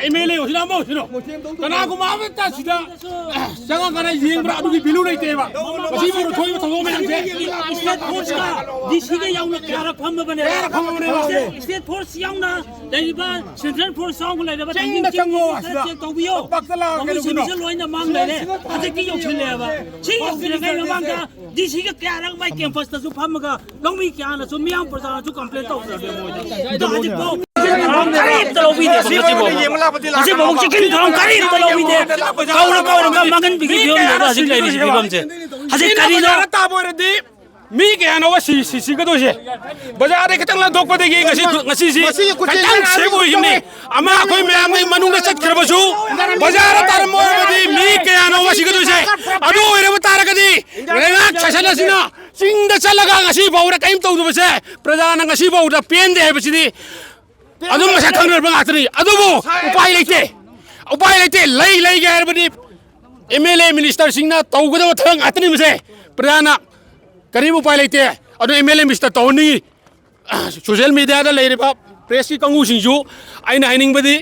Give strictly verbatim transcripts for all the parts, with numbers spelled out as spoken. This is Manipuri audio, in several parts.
ꯑꯦꯝ ꯑꯦꯜ ꯑꯦ ꯑꯣꯏꯁꯤꯅ ꯑꯃ ꯑꯣꯏꯁꯤꯅꯣ, ꯀꯅꯥꯒꯨꯝꯕ ꯑꯃꯠꯇ ꯁꯤꯗ ꯆꯪꯉꯛꯀꯥꯟꯗ ꯌꯦꯡꯕ꯭ꯔꯥ? ꯑꯗꯨꯒꯤ ꯚꯦꯂꯨ ꯂꯩꯇꯦꯕ꯫ ꯃꯁꯤꯕꯨ ꯊꯣꯛꯏꯕ ꯊꯧꯗꯣꯛ ꯃꯌꯥꯝꯁꯦ ꯏꯁꯇꯦꯠ ꯐꯣꯔꯁꯀ ꯗꯤ ꯁꯤꯒ ꯌꯥꯎꯅ ꯀꯌꯥꯔꯛ ꯐꯝꯃꯕꯅꯦ? ꯀꯌꯥꯔꯛ ꯐꯝꯃꯕꯅꯦꯕ? ꯏꯁꯇꯦꯠ ꯐꯣꯔꯁ ꯌꯥꯎꯅ ꯂꯩꯔꯤꯕ ꯁꯦꯟꯇ꯭ꯔꯦꯜ ꯐꯣꯔꯁ ꯌꯥꯎꯅ ꯂꯩꯔꯕ ꯆꯤꯡꯗ ꯆꯪꯉꯣ, ꯈꯔ ꯑꯁꯤꯗ ꯆꯦꯛ ꯇꯧꯕꯤꯌꯣ꯫ ꯄꯥꯛꯇ ꯂꯥꯛꯑꯒꯦ ꯃꯈꯣꯏ ꯀꯩꯅꯣ꯫ ꯁꯤꯃꯤꯁꯦ ꯂꯣꯏꯅ ꯃꯥꯡ ꯂꯩꯔꯦ꯫ ꯍꯧꯖꯤꯛꯇꯤ ꯌꯧꯁꯤꯜꯂꯛꯑꯦꯕ꯫ ꯁꯤ ꯌꯧꯁꯤꯜꯂꯛꯑꯉꯩ ꯃꯃꯥꯡꯗ ꯗꯤ ꯁꯤꯒ ꯀꯌꯥꯔꯛ ꯃꯥꯏ ꯀꯦꯝꯄꯁꯇꯁꯨ ꯐꯝꯃꯒ ꯂꯧꯃꯤ ꯀꯌꯥꯅꯁꯨ, ꯃꯤꯌꯥꯝ ꯄ꯭ꯔꯖꯥꯅꯁꯨ ꯀꯝꯄ꯭ꯂꯦꯟ ꯇꯧꯈ꯭ꯔꯕꯅꯦ ꯃꯣꯏꯗ꯫ ꯑꯗꯣ ꯍꯧꯖꯤꯛꯐꯥꯎ ꯀꯔꯤꯝꯇ ꯂꯧꯕꯤꯗꯦꯕ ꯉꯁꯤꯐꯥꯎ꯫ ꯍꯧꯖꯤꯛꯐꯥꯎ ꯆꯦꯛꯁꯤꯟ ꯊꯧꯔꯥꯡ ꯀꯔꯤꯝꯇ ꯂꯧꯕꯤꯗꯦ꯫ ꯀꯧꯔ ꯀꯧꯔꯒ ꯃꯥꯡꯍꯟꯕꯤꯒꯤ ꯐꯤꯕꯝꯅꯦꯕ ꯍꯧꯖꯤꯛ ꯂꯩꯔꯤꯁꯤ ꯐꯤꯕꯝꯁꯦ꯫ ꯍꯧꯖꯤꯛ ꯃꯤꯅ ꯀꯔꯤꯅꯣ? ꯕꯖꯥꯔꯗ ꯇꯥꯕ ꯑꯣꯏꯔꯗꯤ ꯃꯤ ꯀꯌꯥꯅꯣꯕ ꯁꯤ, ꯁꯤ, ꯁꯤꯒꯗꯣꯏꯁꯦ? ꯕꯖꯥꯔꯗ ꯈꯤꯇꯪ ꯂꯥꯟꯊꯣꯛꯄꯗꯒꯤ ꯉꯁꯤ, ꯉꯁꯤꯁꯤ ꯃꯁꯤꯒꯤ ꯈꯨꯠꯁꯦ ꯈꯤꯇꯪ ꯁꯦꯞ ꯑꯣꯏꯈꯤꯕꯅꯤ꯫ ꯑꯃ ꯑꯩꯈꯣꯏ ꯃꯌꯥꯝꯒꯤ ꯃꯅꯨꯡꯗ ꯆꯠꯈ꯭ꯔꯕꯁꯨ ꯕꯖꯥꯔꯗ ꯇꯥꯔꯝꯕ ꯑꯣꯏꯔꯕꯗꯤ ꯃꯤ ꯀꯌꯥꯅꯣꯕ ꯁꯤꯒꯗꯣꯏꯁꯦ? ꯑꯗꯨ ꯑꯣꯏꯔꯕ ꯇꯥꯔꯒꯗꯤ ꯂꯩꯉꯥꯛ ꯁꯥꯁꯟ ꯑꯁꯤꯅ ꯆꯤꯡꯗ ꯆꯠꯂꯒ ꯉꯁꯤ ꯐꯥꯎꯕꯗ ꯀꯔꯤꯝ ꯇꯧꯗꯕꯁꯦ, ꯄ꯭ꯔꯖꯥꯅ ꯉꯁꯤ ꯐꯥꯎꯕꯗ ꯄꯦꯟꯗꯦ ꯍꯥꯏꯕꯁꯤꯗꯤ ꯑꯗꯨꯝ ꯃꯁꯛ ꯈꯪꯅꯔꯕ ꯉꯥꯛꯇꯅꯤ꯫ ꯑꯗꯨꯕꯨ ꯎꯄꯥꯏ ꯂꯩꯇꯦ, ꯎꯄꯥꯏ ꯂꯩꯇꯦ꯫ ꯂꯩ, ꯂꯩꯒꯦ ꯍꯥꯏꯔꯕꯗꯤ ꯑꯦꯝ ꯑꯦꯜ ꯑꯦ ꯃꯤꯅꯤꯁꯇꯔꯁꯤꯡꯅ ꯇꯧꯒꯗꯕ ꯊꯕꯛ ꯉꯥꯛꯇꯅꯤ ꯃꯁꯦ꯫ ꯄ꯭ꯔꯖꯥꯅ ꯀꯔꯤꯝ ꯎꯄꯥꯏ ꯂꯩꯇꯦ꯫ ꯑꯗꯨ ꯑꯦꯝ ꯑꯦꯜ ꯑꯦ ꯃꯤꯅꯤꯁꯇꯔ ꯇꯧꯍꯟꯅꯤꯡꯉꯤ꯫ ꯁꯣꯁꯤꯌꯦꯜ ꯃꯦꯗꯤꯌꯥꯗ ꯂꯩꯔꯤꯕ ꯄ꯭ꯔꯦꯁꯀꯤ ꯀꯥꯡꯕꯨꯁꯤꯡꯁꯨ ꯑꯩꯅ ꯍꯥꯏꯅꯤꯡꯕꯗꯤ,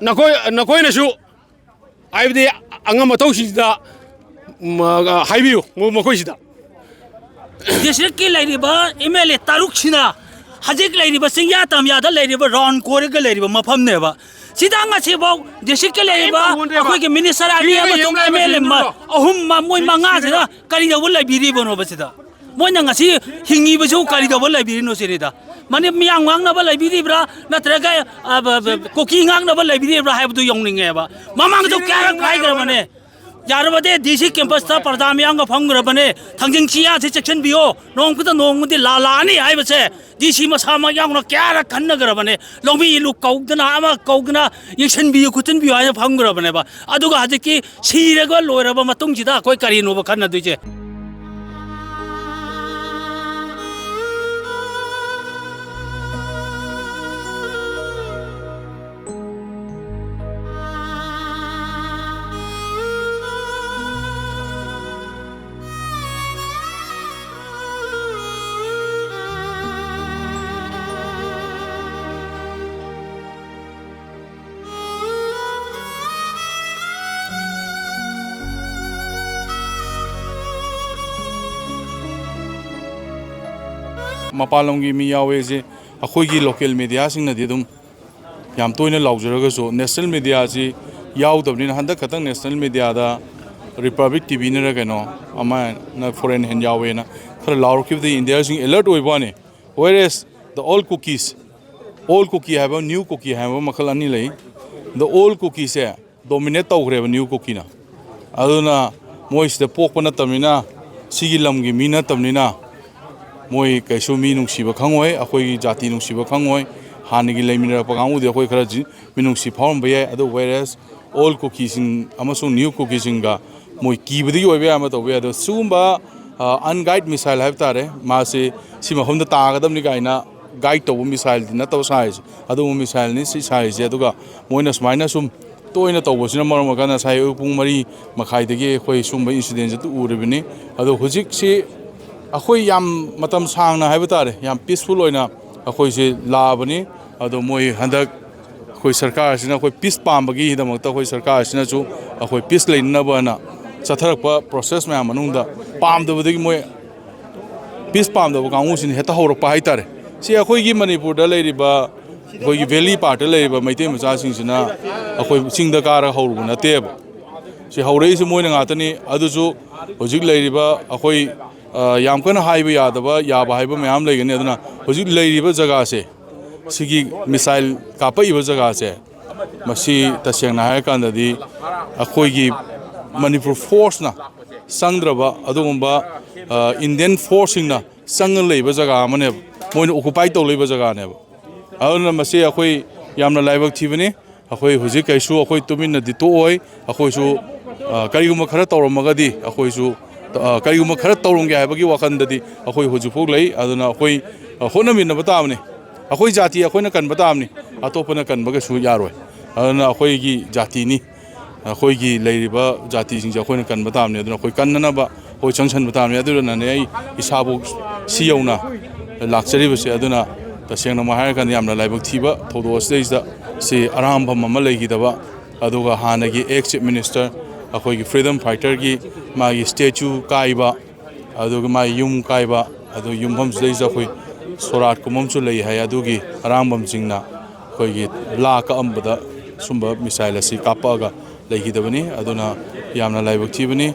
ꯅꯈꯣꯏ, ꯅꯈꯣꯏꯅꯁꯨ ꯍꯥꯏꯕꯗꯤ ꯑꯉꯝ ꯑꯊꯧꯁꯤꯡꯁꯤꯗ, ꯎꯝ, ꯍꯥꯏꯕꯤꯌꯨ ꯃꯈꯣꯏꯁꯤꯗ꯫ ꯗꯤꯁꯇ꯭ꯔꯤꯛꯀꯤ ꯂꯩꯔꯤꯕ ꯑꯦꯝ ꯑꯦꯜ ꯑꯦ ꯇꯔꯨꯛꯁꯤꯅ ꯍꯧꯖꯤꯛ ꯂꯩꯔꯤꯕ ꯆꯤꯡꯌꯥ ꯇꯝꯌꯥꯗ ꯂꯩꯔꯤꯕ ꯔꯥꯎꯟ ꯀꯣꯏꯔꯒ ꯂꯩꯔꯤꯕ ꯃꯐꯝꯅꯦꯕ꯫ ꯁꯤꯗ ꯉꯁꯤꯐꯥꯎ ꯗꯤꯁꯇ꯭ꯔꯤꯛꯀꯤ ꯂꯩꯔꯤꯕ ꯑꯩꯈꯣꯏꯒꯤ ꯃꯤꯅꯤꯁꯇꯔ ꯑꯅꯤ ꯑꯃꯁꯨꯡ ꯑꯦꯝ ꯑꯦꯜ ꯑꯦ ꯑꯍꯨꯝ, ꯃꯣꯏ ꯃꯉꯥꯁꯤꯅ ꯀꯔꯤ ꯇꯧꯕ ꯂꯩꯕꯤꯔꯤꯕꯅꯣꯕ ꯁꯤꯗ? ꯃꯣꯏꯅ ꯉꯁꯤ ꯍꯤꯡꯉꯤꯕꯁꯨ ꯀꯔꯤ ꯇꯧꯕ ꯂꯩꯕꯤꯔꯤꯅꯣ ꯁꯤꯅꯤꯗ꯫ ꯃꯅꯤ-, ꯃꯤꯌꯥꯝ ꯉꯥꯡꯅꯕ ꯂꯩꯕꯤꯔꯤꯕ꯭ꯔꯥ, ꯅꯠꯇ꯭ꯔꯒ, ꯑ, ꯕ-, ꯕ-, ꯀꯨꯀꯤ ꯉꯥꯡꯅꯕ ꯂꯩꯕꯤꯔꯤꯕ꯭ꯔꯥ ꯍꯥꯏꯕꯗꯨ ꯌꯧꯅꯤꯡꯉꯦꯕ꯫ ꯃꯃꯥꯡꯗꯁꯨ ꯀꯌꯥꯔꯛ ꯍꯥꯏꯈ꯭ꯔꯕꯅꯦ꯫ ꯌꯥꯔꯕꯗꯤ ꯗꯤ ꯁꯤ ꯀꯦꯝꯄꯁꯇ ꯄ꯭ꯔꯖꯥ ꯃꯤꯌꯥꯝꯒ ꯐꯝꯈ꯭ꯔꯕꯅꯦ꯫ ꯊꯥꯡꯖꯤꯡ ꯆꯤꯌꯥꯁꯦ ꯆꯦꯛꯁꯤꯟꯕꯤꯌꯣ꯫ ꯅꯣꯡꯃꯇ ꯅꯣꯡꯃꯗꯤ ꯂꯥ ꯂꯥꯛꯑꯅꯤ ꯍꯥꯏꯕꯁꯦ ꯗꯤ ꯁꯤ ꯃꯁꯥꯃꯛ ꯌꯥꯎꯅ ꯀꯌꯥꯔꯛ ꯈꯟꯅꯈ꯭ꯔꯕꯅꯦ꯫ ꯂꯧꯃꯤ ꯂꯨꯞ ꯀꯧꯗꯅ, ꯑꯃ ꯀꯧꯗꯅ, ꯌꯦꯡꯁꯤꯟꯕꯤꯌꯨ ꯈꯣꯠꯆꯤꯟꯕꯤꯌꯨ ꯍꯥꯏꯅ ꯐꯝꯈ꯭ꯔꯕꯅꯦꯕ꯫ ꯑꯗꯨꯒ ꯍꯧꯖꯤꯛꯀꯤ ꯁꯤꯔꯒ ꯂꯣꯏꯔꯕ ꯃꯇꯨꯡꯁꯤꯗ ꯑꯩꯈꯣꯏ ꯀꯔꯤꯅꯣꯕ ꯈꯟꯅꯗꯣꯏꯁꯦ? ꯃꯄꯥꯟ ꯂꯝꯒꯤ ꯃꯤ ꯌꯥꯎꯋꯦꯁꯦ ꯑꯩꯈꯣꯏꯒꯤ ꯂꯣꯀꯦꯜ ꯃꯦꯗꯤꯌꯥꯁꯤꯡꯅꯗꯤ ꯑꯗꯨꯝ ꯌꯥꯝ ꯇꯣꯏꯅ ꯂꯥꯎꯖꯔꯒꯁꯨ, ꯅꯦꯁꯅꯦꯜ ꯃꯦꯗꯤꯌꯥꯁꯤ ꯌꯥꯎꯗꯕꯅꯤꯅ, ꯍꯟꯗꯛ ꯈꯛꯇꯪ ꯅꯦꯁꯅꯦꯜ ꯃꯦꯗꯤꯌꯥꯗ ꯔꯤꯄꯕ꯭ꯂꯤꯛ ꯇꯤ ꯚꯤꯅꯔ ꯀꯩꯅꯣ ꯑꯃꯅ ꯐꯣꯔꯦꯟ ꯍꯦꯟ ꯌꯥꯎꯋꯦꯅ ꯈꯔ ꯂꯥꯎꯔꯛꯈꯤꯕꯗꯒꯤ ꯏꯟꯗꯤꯌꯥꯁꯤꯡ ꯑꯦꯂꯔꯠ ꯑꯣꯏꯕ ꯋꯥꯅꯤ꯫ Whereas the old Kukis, old Kuki ꯍꯥꯏꯕ, new Kuki ꯍꯥꯏꯕ ꯃꯈꯜ ꯑꯅꯤ ꯂꯩ꯫ The old Kukiꯁꯦ ꯗꯣꯃꯤꯅꯦꯠ ꯇꯧꯈ꯭ꯔꯦꯕ ꯅ꯭ꯌꯨ ꯀꯨꯀꯤꯅ꯫ ꯑꯗꯨꯅ ꯃꯣꯏꯁꯤꯗ ꯄꯣꯛꯄ ꯅꯠꯇꯕꯅꯤꯅ, ꯁꯤꯒꯤ ꯂꯝꯒꯤ ꯃꯤ ꯅꯠꯇꯕꯅꯤꯅ, ꯃꯣꯏ ꯀꯩꯁꯨ ꯃꯤ ꯅꯨꯡꯁꯤꯕ ꯈꯪꯉꯣꯏ, ꯑꯩꯈꯣꯏꯒꯤ ꯖꯥꯇꯤ ꯅꯨꯡꯁꯤꯕ ꯈꯪꯉꯣꯏ꯫ ꯍꯥꯟꯅꯒꯤ ꯂꯩꯃꯤꯟꯅꯔꯛꯄ ꯀꯥꯡꯕꯨꯗꯤ ꯑꯩꯈꯣꯏ ꯈꯔ ꯖꯤ-, ꯃꯤꯅꯨꯡꯁꯤ ꯐꯥꯎꯔꯝꯕ ꯌꯥꯏ꯫ ꯑꯗꯨ whereas old Kukiꯁꯤꯡ ꯑꯃꯁꯨꯡ new Kukiꯁꯤꯡꯒ ꯃꯣꯏ ꯀꯤꯕꯗꯒꯤ ꯑꯣꯏꯕ ꯌꯥꯏ, ꯑꯃ ꯇꯧꯕ ꯌꯥꯏ꯫ ꯑꯗꯣ ꯁꯤꯒꯨꯝꯕ, ꯑ, unguided missile ꯍꯥꯏꯕ ꯇꯥꯔꯦ, ꯃꯥꯁꯤ ꯁꯤ ꯃꯐꯝꯗ ꯇꯥꯒꯗꯕꯅꯤ ꯀꯥꯏꯅ ꯒꯥꯏꯗ ꯇꯧꯕ ꯃꯤꯁꯥꯏꯜꯗꯤ ꯅꯠꯇꯕ ꯁꯥꯏꯁꯦ, ꯑꯗꯨꯒꯨꯝꯕ ꯃꯤꯁꯥꯏꯜꯅꯤ ꯁꯤ ꯁꯥꯏꯁꯦ꯫ ꯑꯗꯨꯒ ꯃꯣꯏꯅ ꯁꯨꯃꯥꯏꯅ ꯁꯨꯝ ꯇꯣꯏꯅ ꯇꯧꯕꯁꯤꯅ ꯃꯔꯝ ꯑꯣꯏꯔꯀꯥꯟꯗ ꯉꯁꯥꯏ ꯑꯌꯨꯛ ꯄꯨꯡ ꯃꯔꯤ ꯃꯈꯥꯏꯗꯒꯤ ꯑꯩꯈꯣꯏ ꯁꯨꯝꯕ ꯏꯟꯁꯤꯗꯦꯟꯁꯦ ꯑꯗꯨ ꯎꯔꯤꯕꯅꯤ꯫ ꯑꯗꯣ ꯍꯧꯖꯤꯛꯁꯤ ꯑꯩꯈꯣꯏ ꯌꯥꯝ ꯃꯇꯝ ꯁꯥꯡꯅ ꯍꯥꯏꯕ ꯇꯥꯔꯦ, ꯌꯥꯝ ꯄꯤꯁꯐꯨꯜ ꯑꯣꯏꯅ ꯑꯩꯈꯣꯏꯁꯦ ꯂꯥꯛꯑꯕꯅꯤ꯫ ꯑꯗꯣ ꯃꯣꯏ ꯍꯟꯗꯛ ꯑꯩꯈꯣꯏ ꯁꯔꯀꯥꯔꯁꯤꯅ ꯑꯩꯈꯣꯏ ꯄꯤꯁ ꯄꯥꯝꯕꯒꯤꯗꯃꯛꯇ ꯑꯩꯈꯣꯏ ꯁꯔꯀꯥꯔꯁꯤꯅꯁꯨ ꯑꯩꯈꯣꯏ ꯄꯤꯁ ꯂꯩꯅꯅꯕꯅ ꯆꯠꯊꯔꯛꯄ ꯄ꯭ꯔꯣꯁꯦꯁ ꯃꯌꯥꯝ ꯃꯅꯨꯡꯗ ꯄꯥꯝꯗꯕꯗꯒꯤ ꯃꯣꯏ ꯄꯤꯁ ꯄꯥꯝꯗꯕ ꯀꯥꯡꯕꯨꯁꯤꯅ ꯍꯦꯛꯇ ꯍꯧꯔꯛꯄ ꯍꯥꯏꯇꯥꯔꯦ꯫ ꯁꯤ ꯑꯩꯈꯣꯏꯒꯤ ꯃꯅꯤꯄꯨꯔꯗ ꯂꯩꯔꯤꯕ, ꯑꯩꯈꯣꯏꯒꯤ ꯚꯦꯂꯤ ꯄꯥꯔꯠꯇ ꯂꯩꯔꯤꯕ ꯃꯩꯇꯩ ꯃꯆꯥꯁꯤꯡꯁꯤꯅ ꯑꯩꯈꯣꯏ ꯆꯤꯡꯗ ꯀꯥꯔꯒ ꯍꯧꯔꯨꯕ ꯅꯠꯇꯦꯕ꯫ ꯁꯤ ꯍꯧꯔꯛꯏꯁꯤ ꯃꯣꯏꯅ ꯉꯥꯛꯇꯅꯤ꯫ ꯑꯗꯨꯁꯨ ꯍꯧꯖꯤꯛ ꯂꯩꯔꯤꯕ ꯑꯩꯈꯣꯏ, ꯑ, ꯌꯥꯝ ꯀꯟꯅ ꯍꯥꯏꯕ ꯌꯥꯗꯕ, ꯌꯥꯕ ꯍꯥꯏꯕ ꯃꯌꯥꯝ ꯂꯩꯒꯅꯤ꯫ ꯑꯗꯨꯅ ꯍꯧꯖꯤꯛ ꯂꯩꯔꯤꯕ ꯖꯒꯥꯁꯦ, ꯁꯤꯒꯤ ꯃꯤꯁꯥꯏꯜ ꯀꯥꯞꯄꯛꯏꯕ ꯖꯒꯥꯁꯦ, ꯃꯁꯤ ꯇꯁꯦꯡꯅ ꯍꯥꯏꯔꯀꯥꯟꯗꯗꯤ ꯑꯩꯈꯣꯏꯒꯤ ꯃꯅꯤꯄꯨꯔ ꯐꯣꯔꯁꯅ ꯆꯪꯗ꯭ꯔꯕ ꯑꯗꯨꯒꯨꯝꯕ, ꯑ, ꯏꯟꯗꯤꯌꯟ ꯐꯣꯔꯁꯁꯤꯡꯅ ꯆꯪꯉ ꯂꯩꯕ ꯖꯒꯥ ꯑꯃꯅꯦꯕ, ꯃꯣꯏꯅ ꯑꯣꯀꯨꯄꯥꯏ ꯇꯧ ꯂꯩꯕ ꯖꯒꯥꯅꯦꯕ꯫ ꯑꯗꯨꯅ ꯃꯁꯤ ꯑꯩꯈꯣꯏ ꯌꯥꯝꯅ ꯂꯥꯏꯕꯛ ꯊꯤꯕꯅꯤ꯫ ꯑꯩꯈꯣꯏ ꯍꯧꯖꯤꯛ ꯀꯩꯁꯨ ꯑꯩꯈꯣꯏ ꯇꯨꯃꯤꯟꯅꯗꯤ ꯇꯣꯛꯑꯣꯏ꯫ ꯑꯩꯈꯣꯏꯁꯨ, ꯑ, ꯀꯔꯤꯒꯨꯝꯕ ꯈꯔ ꯇꯧꯔꯝꯃꯒꯗꯤ ꯑꯩꯈꯣꯏꯁꯨ, ꯑ, ꯀꯔꯤꯒꯨꯝꯕ ꯈꯔ ꯇꯧꯔꯝꯒꯦ ꯍꯥꯏꯕꯒꯤ ꯋꯥꯈꯜꯗꯗꯤ ꯑꯩꯈꯣꯏ ꯍꯧꯖꯤꯛꯐꯥꯎ ꯂꯩ꯫ ꯑꯗꯨꯅ ꯑꯩꯈꯣꯏ, ꯑ, ꯍꯣꯠꯅꯃꯤꯟꯅꯕ ꯇꯥꯕꯅꯤ꯫ ꯑꯩꯈꯣꯏ ꯖꯥꯇꯤ ꯑꯩꯈꯣꯏꯅ ꯀꯟꯕ ꯇꯥꯕꯅꯤ, ꯑꯇꯣꯞꯄꯅ ꯀꯟꯕ ꯀꯩꯁꯨ ꯌꯥꯔꯣꯏ꯫ ꯑꯗꯨꯅ ꯑꯩꯈꯣꯏꯒꯤ ꯖꯥꯇꯤꯅꯤ, ꯑꯩꯈꯣꯏꯒꯤ ꯂꯩꯔꯤꯕ ꯖꯥꯇꯤꯁꯤꯡꯁꯦ ꯑꯩꯈꯣꯏꯅ ꯀꯟꯕ ꯇꯥꯕꯅꯤ꯫ ꯑꯗꯨꯅ ꯑꯩꯈꯣꯏ ꯀꯟꯅꯅꯕ ꯑꯩꯈꯣꯏ ꯆꯪꯁꯤꯟꯕ ꯇꯥꯕꯅꯤ꯫ ꯑꯗꯨꯅꯅꯦ ꯑꯩ ꯏꯁꯥꯕꯨ ꯁꯤ ꯌꯧꯅ ꯂꯥꯛꯆꯔꯤꯕꯁꯦ꯫ ꯑꯗꯨꯅ ꯇꯁꯦꯡꯅꯃꯛ ꯍꯥꯏꯔꯀꯥꯟꯗ ꯌꯥꯝꯅ ꯂꯥꯏꯕꯛ ꯊꯤꯕ ꯊꯧꯗꯣꯛ ꯑꯁꯤꯗꯩꯁꯤꯗ ꯁꯤ ꯑꯔꯥꯝꯕꯝ ꯑꯃ ꯂꯩꯈꯤꯗꯕ, ꯑꯗꯨꯒ ꯍꯥꯟꯅꯒꯤ ꯑꯦꯛꯁ ꯆꯤꯐ ꯃꯤꯅꯤꯁꯇꯔ, ꯑꯩꯈꯣꯏꯒꯤ ꯐ꯭ꯔꯤꯗꯝ ꯐꯥꯏꯇꯔꯒꯤ ꯃꯥꯒꯤ ꯁ꯭ꯇꯦꯆꯨ ꯀꯥꯏꯕ, ꯑꯗꯨꯒ ꯃꯥꯒꯤ ꯌꯨꯝ ꯀꯥꯏꯕ, ꯑꯗꯨ ꯌꯨꯝꯐꯝꯁꯤꯗꯩꯁꯤꯗ ꯑꯩꯈꯣꯏ ꯁꯣꯔꯥꯠꯀꯨꯝꯕ ꯑꯃꯁꯨ ꯂꯩ ꯍꯥꯏ꯫ ꯑꯗꯨꯒꯤ ꯑꯔꯥꯡꯕꯝꯁꯤꯡꯅ ꯑꯩꯈꯣꯏꯒꯤ ꯂꯥ ꯀꯛꯑꯝꯕꯗ ꯁꯨꯝꯕ ꯃꯤꯁꯥꯏꯜ ꯑꯁꯤ ꯀꯥꯞꯄꯛꯑꯒ ꯂꯩꯈꯤꯗꯕꯅꯤ꯫ ꯑꯗꯨꯅ ꯌꯥꯝꯅ ꯂꯥꯏꯕꯛ ꯊꯤꯕꯅꯤ꯫